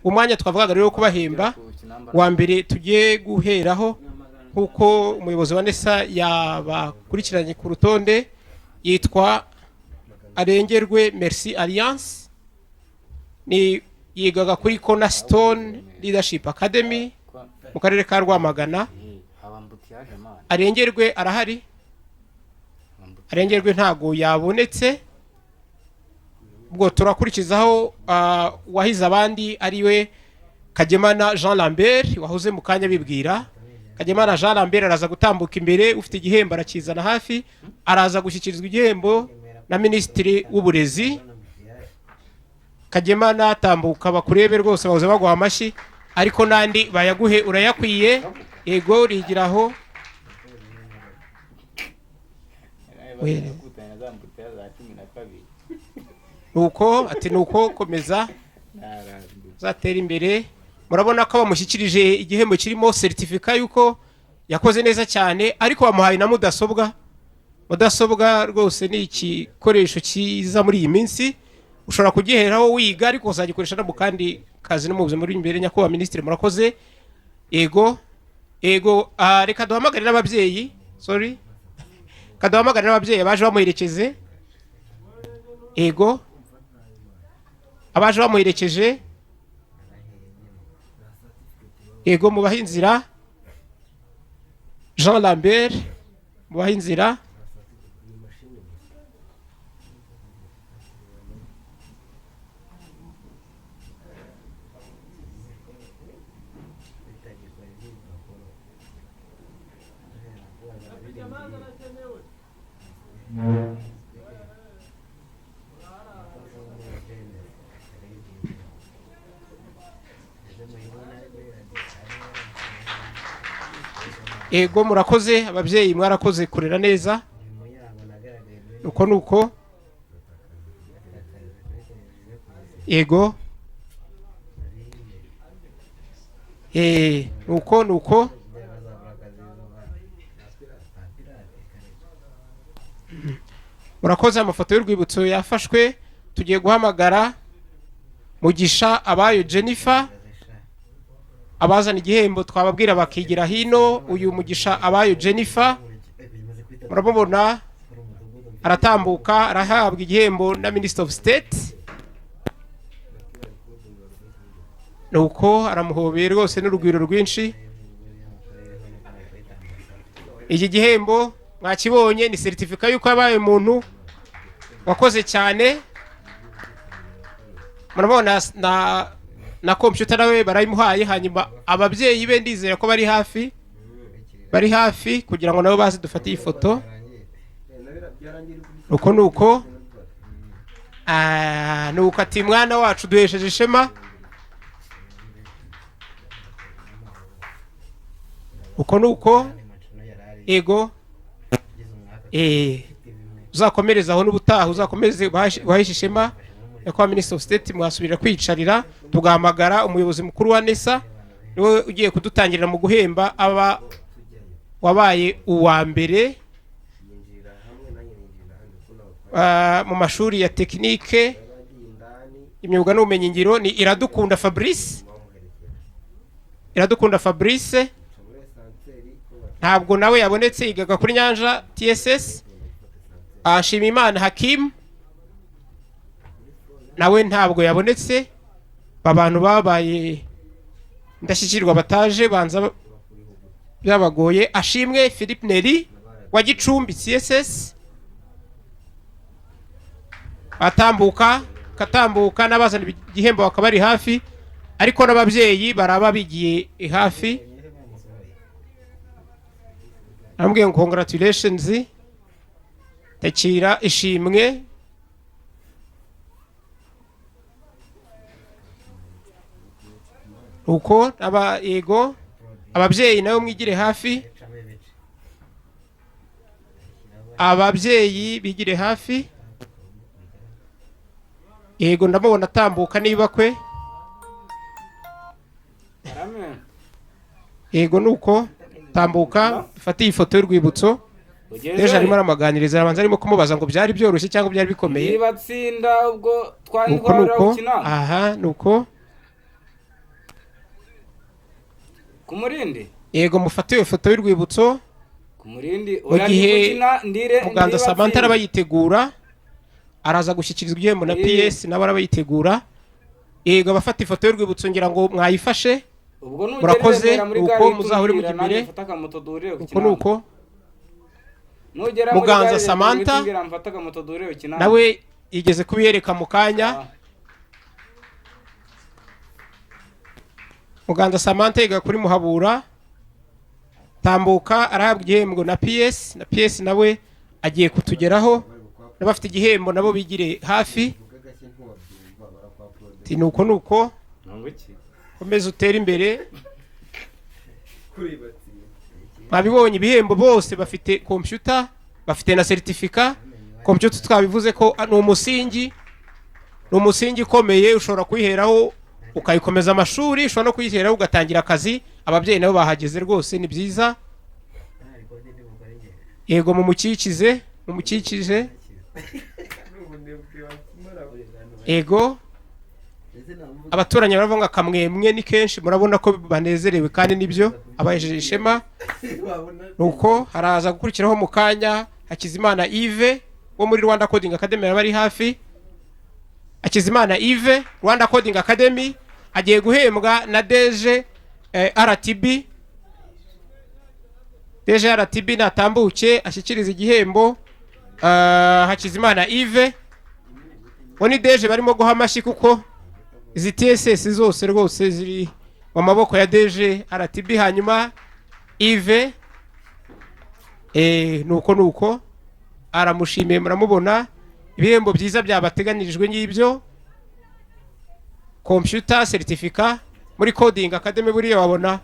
Umwanya twavugaga rero wo kubahemba wa mbere tugiye guheraho, nk'uko umuyobozi wa NESA yabakurikiranye ku rutonde, yitwa Arengerwe Merci Alliance, ni yigaga kuri Cornerstone Leadership Academy mu karere ka Rwamagana. Arengerwe arahari? Arengerwe ntago yabonetse. Ubwo turakurikizaho uwahize abandi, ariwe Kagemana Jean Lambert wahoze mu kanya bibwira. Kagemana Jean Lambert araza gutambuka imbere, ufite igihembo arakizana hafi, araza gushyikirizwa igihembo na Minisitiri w'Uburezi. Kagemana, tambuka bakurebe rwose, bahoze baguha amashyi ariko n'andi bayaguhe, urayakwiye. Yego, rigiraho. Nuko ati nuko komeza uzatera imbere. Murabona ko bamushyikirije igihembo kirimo seritifika y'uko yakoze neza cyane, ariko bamuhaye na mudasobwa. Mudasobwa rwose ni igikoresho cyiza muri iyi minsi, ushobora kugiheraho wiga ariko uzagikoresha no mu kandi kazi no mu buzima buri imbere. Nyakubahwa Minisitiri, murakoze. Yego, yego. Reka duhamagare n'ababyeyi, sorry, reka duhamagare n'ababyeyi abaje bamuherekeze. Yego, abaje bamuherekeje, yego, mubahe inzira. Jean Lambert, mubahe inzira. Yego, murakoze ababyeyi, mwarakoze kurera neza. Uko nuko, yego, nuko nuko. Murakoze, amafoto y'urwibutso yafashwe. Tugiye guhamagara Mugisha Abayo Jennifer. Abazana igihembo twababwira bakigira hino. Uyu Mugisha Abayo Jennifer muramubona aratambuka, arahabwa igihembo na Minister of State. Nuko aramuhobeye rwose n'urugwiro rwinshi. Iki gihembo mwakibonye, ni seritifika y'uko yabaye umuntu wakoze cyane. Murabona na computer nawe barayimuhaye. Hanyuma ababyeyi be ndizera ko bari hafi, bari hafi kugira ngo nabo baze dufate iyi foto. Uko nuko, nuko ati mwana wacu duhesheje ishema. Uko nuko, yego, uzakomereze aho n'ubutaha, uzakomeze ubahishe ishema. Nyakubahwa Minister of State, mwasubira kwicarira, tugahamagara umuyobozi mukuru wa NESA, niwe ugiye kudutangirira mu guhemba aba wabaye uwa mbere mu mashuri ya tekinike, imyuga n'ubumenyingiro. Ni Iradukunda Fabrice. Iradukunda Fabrice ntabwo nawe yabonetse, yigaga kuri Nyanja TSS. Nshimiyimana Hakim nawe ntabwo yabonetse. Abantu babaye indashyikirwa bataje banza byabagoye. Ashimwe Philippe Neri wa Gicumbi CSS atambuka, katambuka, n'abazana igihembo bakaba bari hafi, ariko n'ababyeyi baraba bigiye hafi. Arambwiye ngo congratulations, takira ishimwe. Uko aba, yego, ababyeyi nabo mwigire hafi, ababyeyi bigire hafi. Yego, ndamubona atambuka niba kwe. Yego, nuko tambuka dufate iyi foto y'urwibutso. Ejo arimo aramaganiriza, arabanza arimo kumubaza ngo byari byoroshye cyangwa byari bikomeye. Nibatsinda ubwo Nuko twandwara nuko gukina. Aha nuko. Ku Murindi. Yego, mufate iyo foto y'urwibutso. Ku Murindi. Mu gihe ndire. Muganda Samantha araba yitegura, araza gushyikirizwa igihembo na PS, nawe araba yitegura. Yego, abafata ifoto y'urwibutso ngira ngo mwayifashe. Ubwo nugera Murakoze, i Remera muri uko gare uhita muzahore umbwira, mujya imbere. nanjye mfate akamoto duhurire ku Uko ni Kinamba. uko. Nugera muri Muganza gare uhita Samantha umbwira, mfate akamoto duhurire ku Kinamba. Nawe yigeze kubiyereka mu kanya. Muganza Samantha yiga kuri Muhabura. Tambuka, arahabwa igihembo na PS, na PS nawe agiye kutugeraho. N'abafite igihembo nabo bigire hafi. Ati nuko nuko. Ngo iki? Komeza utere imbere. Mwabibonye ibihembo, bose bafite computer, bafite na certificat. Computer twabivuze ko ni umusingi, ni umusingi ukomeye. Ushobora kuyiheraho ukayikomeza amashuri, ushobora no kuyiheraho ugatangira akazi. Ababyeyi nabo bahageze rwose, ni byiza. Yego, mumukikize, mumukikize. Yego, abaturanyi baravuga ngo akamwemwe ni kenshi. Murabona ko banezerewe kandi nibyo, abahejeje ishema. Nuko haraza gukurikiraho mu kanya Hakizimana Yves wo muri Rwanda Coding Academy, araba ari hafi. Hakizimana Yves, Rwanda Coding Academy, agiye guhembwa na DG RTB. DG RTB natambuke ashyikiriza igihembo Hakizimana Yves. Bo ni DG barimo guha amashyi, kuko izi TSS zose rwose ziri mu maboko ya DG RTB. Hanyuma Yves, nuko nuko aramushimiye. Muramubona, ibihembo byiza byabateganyirijwe ngibyo: computer, certificate muri Coding Academy. Buriya wabona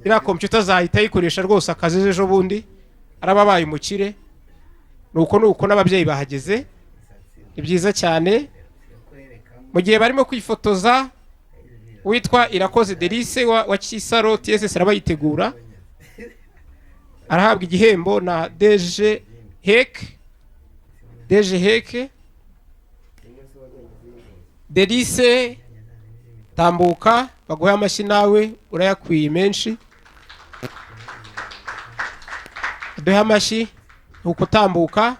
iriya computer azahita ayikoresha rwose akazi ejo bundi araba abaye umukire. Nuko nuko, n'ababyeyi bahageze, ni byiza cyane. Mu gihe barimo kwifotoza, witwa Irakoze Delice wa Kisaro TSS araba yitegura, arahabwa igihembo na DG HEC. DG HEC. Delice, tambuka baguhe amashyi, nawe urayakwiye menshi. Duhe amashyi. Nuko tambuka,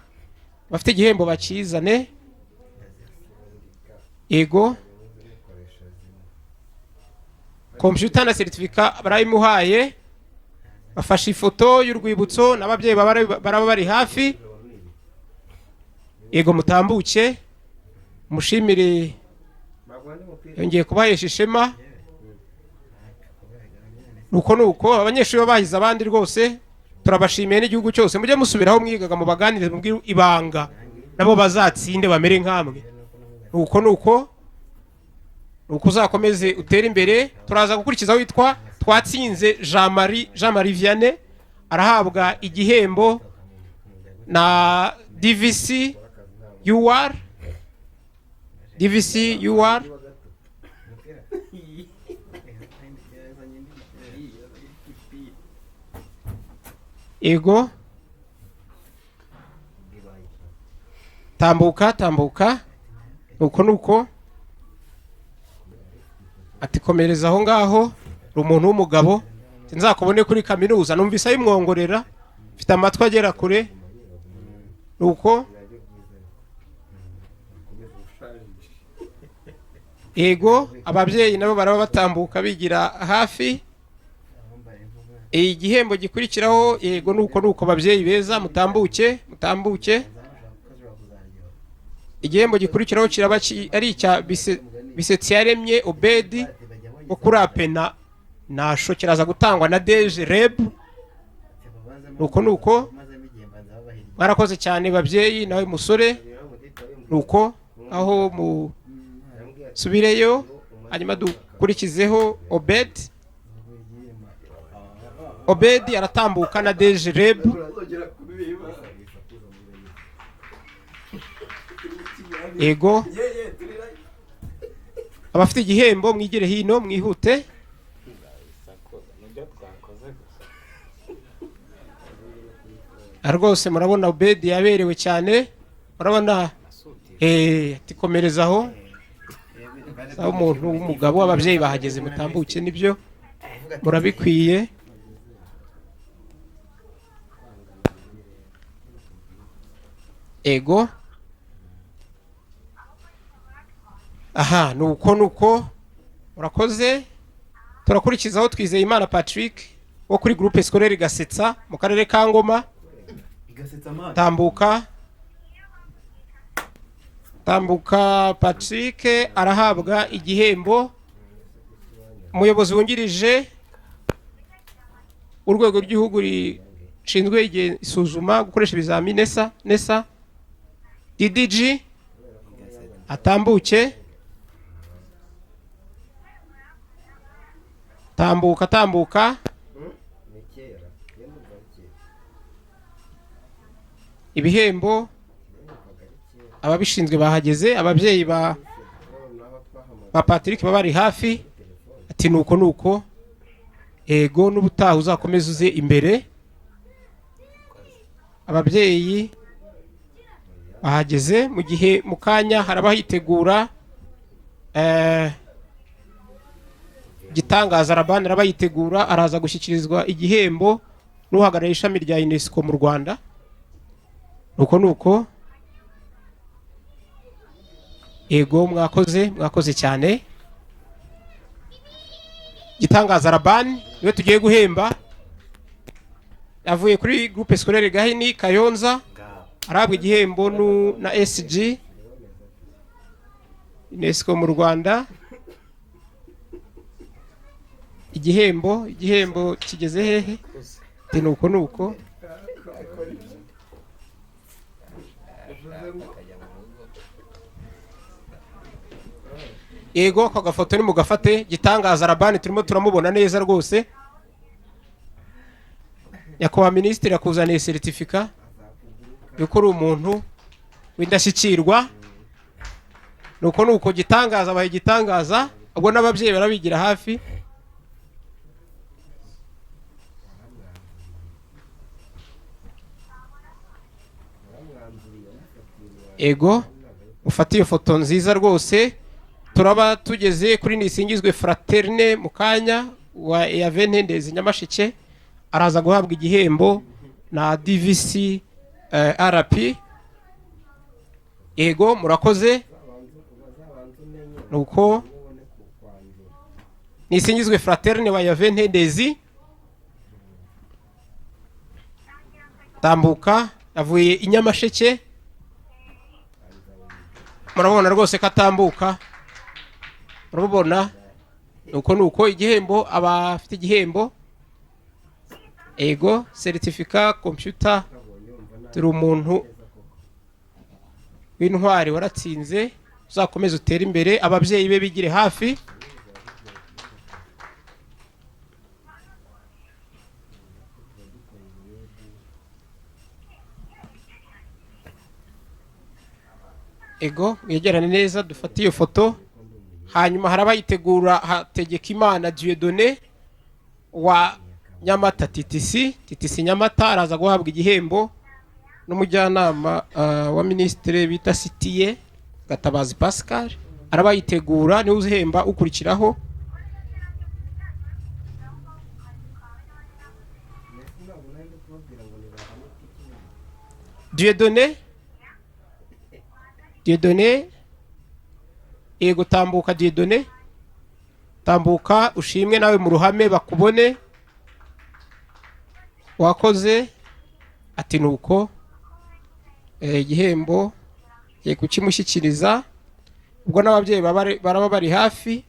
bafite igihembo bakizane. Yego, computer na certificat barayimuhaye. Bafashe ifoto y'urwibutso, n'ababyeyi baraba bari hafi. Yego, mutambuke mushimire, yongeye kubahesha ishema. Nuko nuko, abanyeshuri babahize abandi rwose turabashimiye n'igihugu cyose. Mujye musubiraho mwigaga, mubaganirize, mubwire ibanga, nabo bazatsinde bamere nkamwe. Nuko nuko nuko, uzakomeze utere imbere. Turaza gukurikizaho witwa Twatsinze Jean Marie, Jean Marie Vianney, arahabwa igihembo na DVC UR. DVC UR. Ego, tambuka, tambuka. Nuko nuko, ati komereza aho ngaho, uri umuntu w'umugabo, nzakubone kuri kaminuza. Numvise ayimwongorera, mfite amatwi agera kure. Nuko yego, ababyeyi nabo baraba batambuka bigira hafi. Igihembo gikurikiraho, yego, nuko nuko, babyeyi beza, mutambuke, mutambuke. Igihembo gikurikiraho kiraba ari icya Bisetsiyaremye Obedi wo kuri Apena Nasho, kiraza gutangwa na DG REB. Nuko nuko, mwarakoze cyane babyeyi, nawe musore. Nuko aho musubireyo, hanyuma dukurikizeho Obedi. Obedi aratambuka na DG REB. Yego, abafite igihembo mwigire hino mwihute. Rwose murabona Obedi yaberewe cyane, murabona, ati komereza aho, aho umuntu w'umugabo. Ababyeyi bahageze, mutambuke nibyo. Murabikwiye. Ego, aha nuko nuko murakoze. Turakurikizaho Twizeyimana Patrick wo kuri Groupe Scolaire Gasetsa mu karere ka Ngoma. Tambuka, tambuka Patrick. Arahabwa igihembo umuyobozi wungirije w'urwego rw'igihugu rishinzwe isuzuma gukoresha ibizamini NESA, NESA DDG, atambuke. Tambuka, tambuka. Ibihembo ababishinzwe bahageze, ababyeyi ba Patrick baba bari hafi. Ati nuko nuko, ego, n'ubutaha uzakomeza uze imbere. Ababyeyi bahageze mu gihe mu kanya haraba hitegura Gitangaza Rabani, araba yitegura, araza gushyikirizwa igihembo n'uhagarariye ishami rya UNESCO mu Rwanda. Nuko nuko, ego, mwakoze, mwakoze cyane. Gitangaza Rabani niwe tugiye guhemba, yavuye kuri Groupe Scolaire Gahini, Kayonza. Arahabwa igihembo na SG UNESCO mu Rwanda. Igihembo, igihembo kigeze hehe? Ati nuko nuko. Yego, ako gafoto ni mugafate. Gitangaza Rabani turimo turamubona neza rwose. Nyakubahwa minisitiri akuzaniye seritifika yuko uri umuntu w'indashyikirwa. Nuko nuko, Gitangaza abaye igitangaza. Ubwo n'ababyeyi barabigira hafi. Ego, ufate iyo foto nziza rwose. Turaba tugeze kuri Nisingizwe Fraterne mu kanya wa Eyave Ntendezi, Nyamasheke. Araza guhabwa igihembo na DVC RP. Ego, murakoze. Nuko Nisingizwe Fraterne wa Yave Ntendezi, tambuka, yavuye i Nyamasheke. Murabona rwose ko atambuka, murabubona. Nuko nuko, igihembo, abafite igihembo, ego, seritifika computer. Turi umuntu w'intwari, waratsinze, uzakomeze utere imbere. Ababyeyi be bigire hafi. Ego, mwegerane neza dufate iyo foto. Hanyuma hari abayitegura Hategekimana Dieudonné wa Nyamata TTC, TTC Nyamata. Araza guhabwa igihembo n'umujyanama wa minisitiri bita Sitiye Gatabazi Pascal. Araba yitegura, niwe uzihemba ukurikiraho. Dieudonné, Dieudonné, yego, tambuka Dieudonné, tambuka ushimwe nawe mu ruhame bakubone, wakoze. Ati nuko, igihembo ngiye kukimushyikiriza. Ubwo n'ababyeyi baraba bari hafi.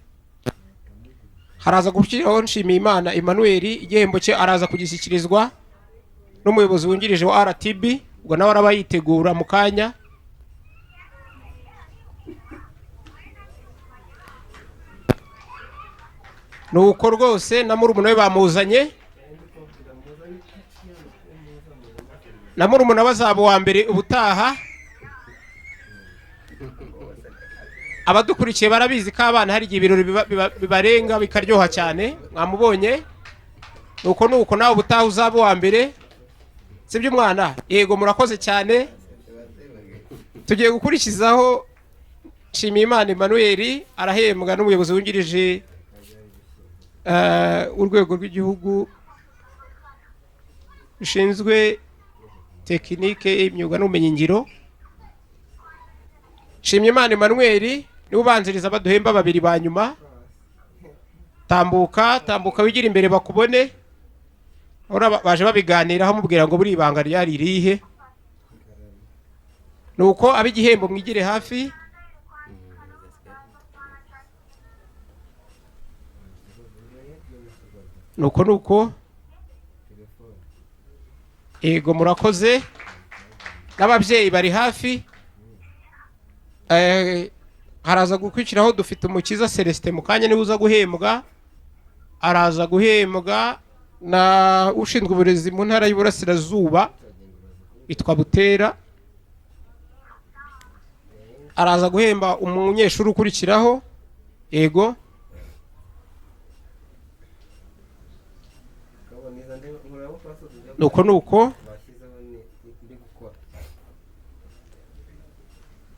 Haraza gushyiraho Nshimiyimana Emmanuel, igihembo cye araza kugishyikirizwa n'umuyobozi wungirije wa RTB. Ubwo nawe araba yitegura mu kanya. Nuko rwose na murumuna we bamuzanye, na murumuna we azaba uwa mbere ubutaha. Abadukurikiye barabizi ko abana hari igihe ibirori bibarenga bikaryoha cyane. Mwamubonye. Nuko nuko, nawe ubutaha uzaba uwa mbere, sibyo mwana? Yego, murakoze cyane. Tugiye gukurikizaho Nshimiyimana Emmanuel, arahembwa n'umuyobozi wungirije. Urwego rw'igihugu rushinzwe tekinike, imyuga n'ubumenyingiro, Nshimyimana Emmanuel, niwe ubanziriza baduhemba babiri ba nyuma. Tambuka, tambuka, wigira imbere bakubone. Urabona baje babiganiraho, mubwira ngo buri ibanga ryari irihe? Nuko ab'igihembo mwigire hafi. Nuko yego, murakoze, n'ababyeyi bari hafi. Haraza gukurikiraho dufite Umukiza Celestin mu kanya, niwe uza guhembwa. Araza guhembwa na ushinzwe uburezi mu Ntara y'Iburasirazuba witwa Butera, araza guhemba umunyeshuri ukurikiraho. Yego. Nuko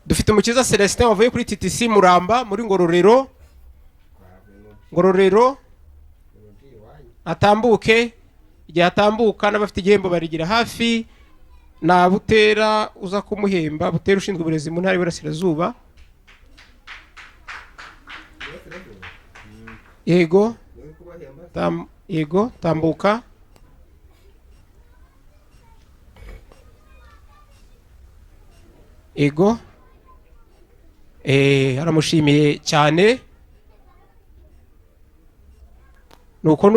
dufite Umukiza Celestin wavuye kuri TTC Muramba muri Ngororero. Ngororero, atambuke. Igihe atambuka, n'abafite igihembo barigira hafi, na Butera uza kumuhemba, Butera ushinzwe uburezi mu Ntara y'Iburasirazuba. Yego. Yego, tambuka. Yego, aramushimiye cyane. Nuko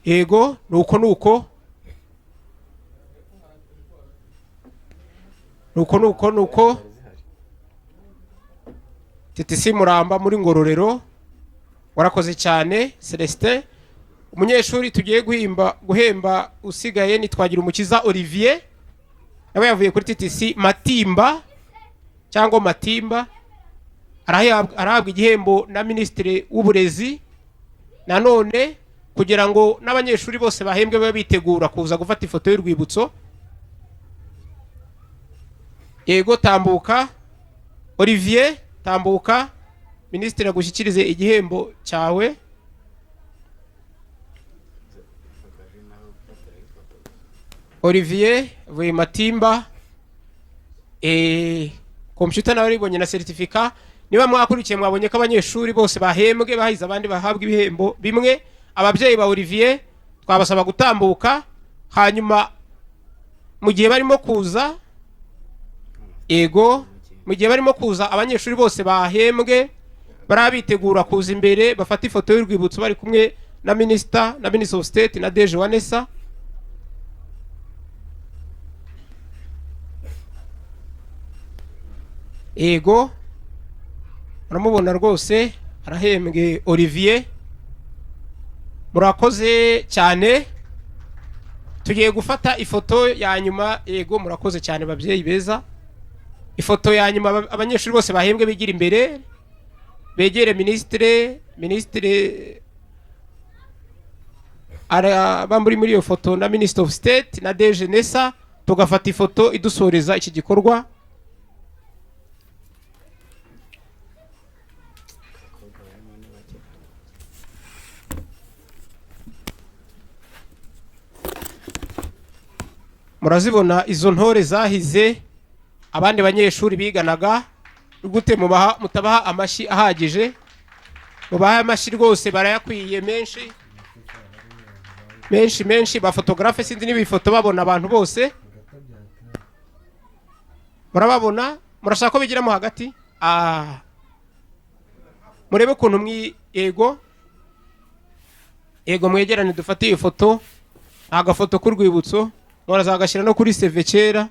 yego, nuko TTC Muramba muri Ngororero, warakoze cyane Celestin. Umunyeshuri tugiye guhemba usigaye ni Twagira Umukiza Olivier, nawe yavuye kuri TTC Matimba cyangwa Matimba. Arahabwa igihembo na Minisitiri w'Uburezi nanone, kugira ngo n'abanyeshuri bose bahembwe babe bitegura kuza gufata ifoto y'urwibutso. Yego, tambuka Olivier, tambuka, minisitiri agushyikirize igihembo cyawe. Olivier avuye Matimba. Computer nawe aribonye na certificat. Niba mwakurikiye, mwabonye ko abanyeshuri bose bahembwe bahize abandi bahabwa ibihembo bimwe. Ababyeyi ba Olivier twabasaba gutambuka, hanyuma mu gihe barimo kuza, yego, mu gihe barimo kuza, abanyeshuri bose bahembwe bariya bitegura kuza imbere bafata ifoto y'urwibutso bari kumwe na minisita, na Minister of State na DG wa NESA. Yego, muramubona rwose, arahembwe Olivier. Murakoze cyane, tugiye gufata ifoto ya nyuma. Yego, murakoze cyane babyeyi beza. Ifoto ya nyuma, abanyeshuri bose bahembwe bigira imbere, begere minisitire. Minisitire araba muri iyo foto na Minister of State na DG NESA, tugafata ifoto idusoreza iki gikorwa. Abakobwa barimo ni bake. Murazibona izo ntore zahize abandi banyeshuri biganaga. Gute mubaha mutabaha amashyi ahagije? Mubahe amashyi rwose, barayakwiye, menshi menshi menshi. Ba photographe, sinzi niba ifoto babona abantu bose. Murababona? Murashaka ko bigiramo hagati? Ah, murebe ukuntu mwi, yego, yego, mwegerane dufate iyi foto. Agafoto k'urwibutso, murazagashyira no kuri CV kera.